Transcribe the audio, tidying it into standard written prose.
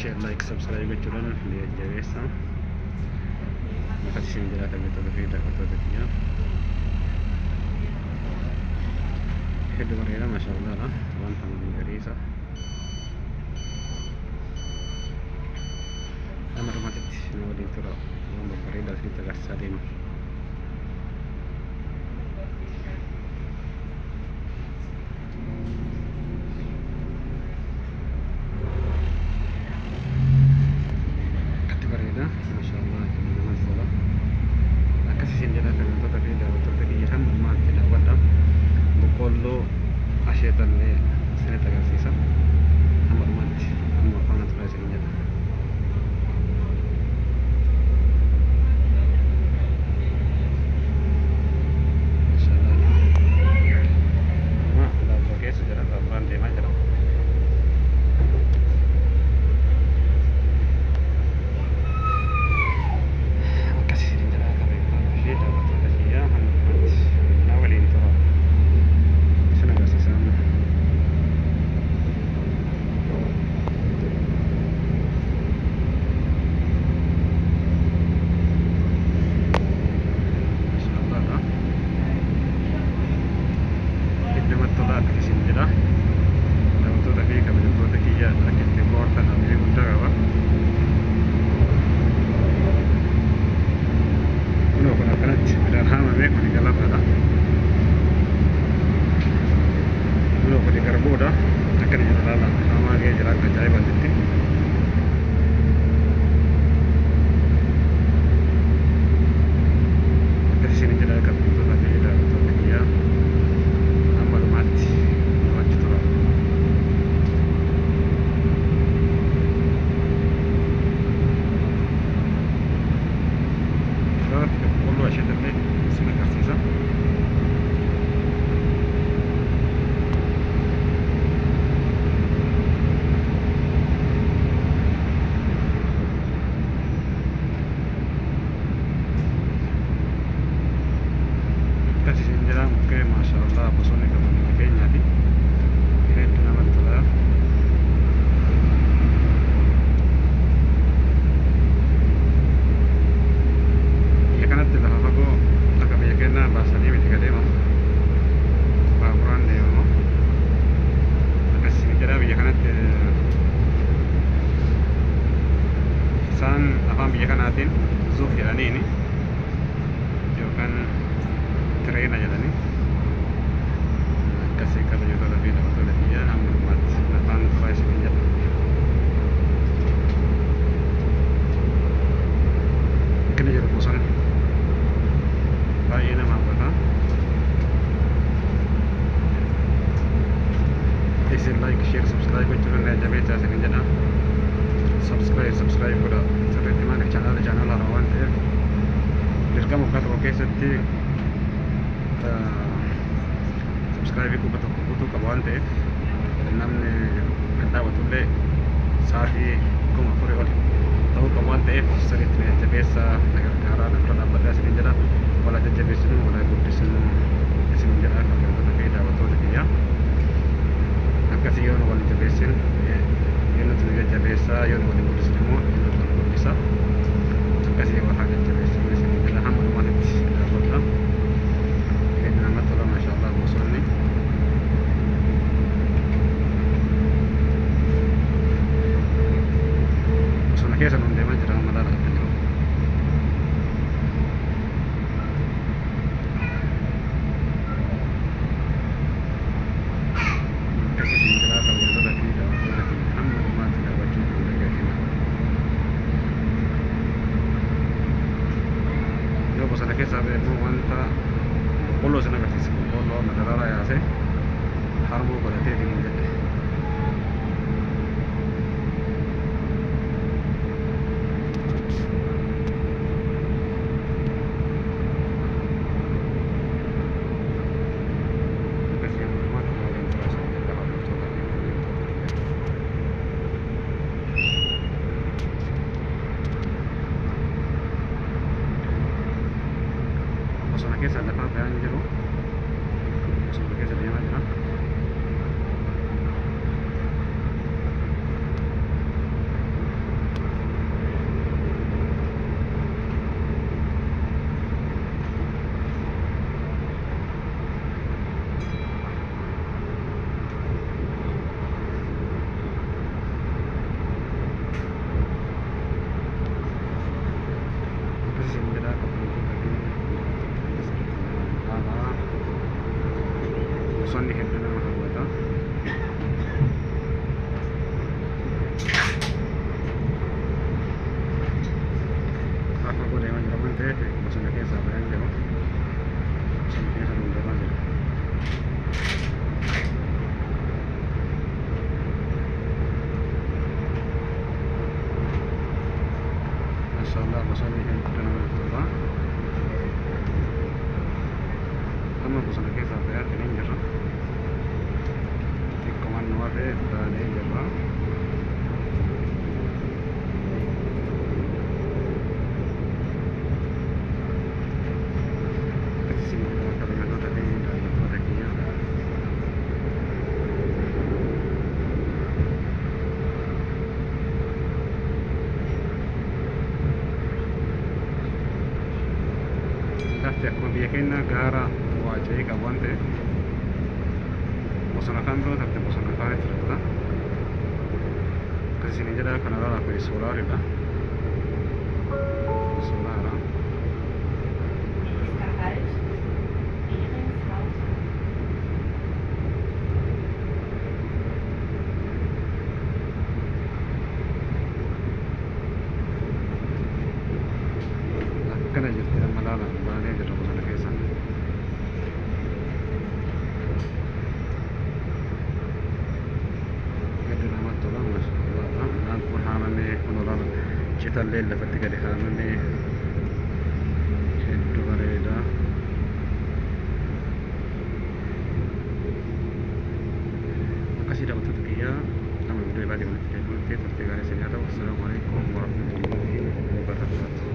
Share, like, subscribe gochuudhaan nu jajjabeessaa. Akkas isin jira kabajattoota fi daawwattoota kiyya. Hedduu bareeda maashaallaadha. Wanta magariisa. Amma dhumaatitti nu waliin tura. Waan babbareedaa isinitti agarsiisaa deema. Akkatti bareeda maashaallah namatti tola. Akkas isin jedha kabajattoota fi daawwattoota kiyya hamma ammaatti daawwadha. Boqqoolloo asheetallee isinitti agarsiisa. Hamma dhumaatti amma faana tura isin jedha. Maashaallah. Amma baabura keessa jira, baaburaan deemaa jira. Akkas isin jedha kabajattoota fi daawwattoota kiyya hamma dhumaatti na waliin tura. Isin agarsiisa amma. Maashaallaadha. Hedduu namatti tola akkas isin jedha. Daawwattoota fi kabajamtoota kiyya akka itti bohaartan abdii guddaa qaba. Kunoo kun akkanatti midhaan haamame kun galabaadha. Kunoo kun garbuudha. Akkana jira laala haamaa ga'ee jira akka ajaa'ibaatitti. Akkas isin jedha kabajamtoota fi daawwattoota kiyya hamma dhumaatti namatti tura. Irratti boqqolloo asheetallee isin agarsiisa. Akkas isin jedha mukkeen maashaallah bosonni qaban biyya keenyaati. Hedduu namatti tola. Biyya kanatti lafa fagoo akka biyya keenyaa baasanii miti ka deemamu. Baaburaan deemamu. Akkas isin jedha biyya kanatti isaan afaan biyya kanaatiin zuuf jedhaniini yookaan tireena jedhanii. Akkasii kabajattoota fi daawwattoota kiyya hamma dhumaatti afaan turaa isin jedha. Akkana jiru bosonni baay'ee nama hawwata. Isin like, share, subscribe gochuudhaan na jajjabeessaa isin jedha. Subscribe, subscribe godha. Sirriitti maaliif chaanaala chaanaala haaraa waan ta'eef dirqama waggaa tokko keessatti subscribe 100 guutuu qaba waan ta'eef namni kan daawwatullee sa'aatii 4000 ol ta'uu qabu waan ta'eef sirriitti na jajjabeessaa na gargaaraa na bira dhaabbadhaa isin jedha. Wala jajjabeessinu wala guddisinu isin jedha kabajamtoota fi daawwattoota kiyya. Akkasii yoo nu wal jabeessin yoo nuti nu jajjabeessaa yoo nu wal guddisin immoo yoo nuti nu guddisa. Akkasii wal haa jajjabeessinu isin jedha hamma dhumaatitti daawwadha. Hedduu namatti tola maashaallah bosonni. Bosona keessa nuun deemaa jira amma laala akka jiru. Akkas isin jira kabajamtoota fi daawwattoota kiyya hamma dhumaatti daawwachuu hin dagatina. Yoo bosona keessaa ba'e immoo wanta boqqolloo isin agarsiisa. Boqqolloo amma daraaraa yaasee harmuu godhatee hin jedhe. Akkasii hamma dhumaatti nu waliin tura isin jedha hordoftoota fi kabajamtoota kiyya. Bosona keessa lafaa ba'aan jiru. Bosona keessa deemaa jira. Allah, bosonni hedduu namatti tola. Amma bosona keessaa bayaatti ni jirra. Xiqqoomaan nu hafe baanee jirra. Akkasii kabajamtoota fi daawwattoota kiyya. Lafti akkuma biyya keenya gaara waaca'ee qabu waan ta'eef bosona kan biroo tarte bosona kaanitti argata. Akkasii isin jedha, kana ilaalaa, kun soolaaridha. Soolaara. Nächster Halt, Ehringshausen. Akkana jirti, amma ilaala, baanee jirra bosona keessa. Hedduu namatti tola, maashaallah. Midhaan kun haamamee, kun olaana citallee lafatti gadi haamamee hedduu bareeda. Akkasii daawwattoota kiyyaa, nama viidiyoo baay'ee walitti deebi'utti turtii gaarii isin haa ta'u. Assalaamu alaikum warahmatullahi wabarakatuh.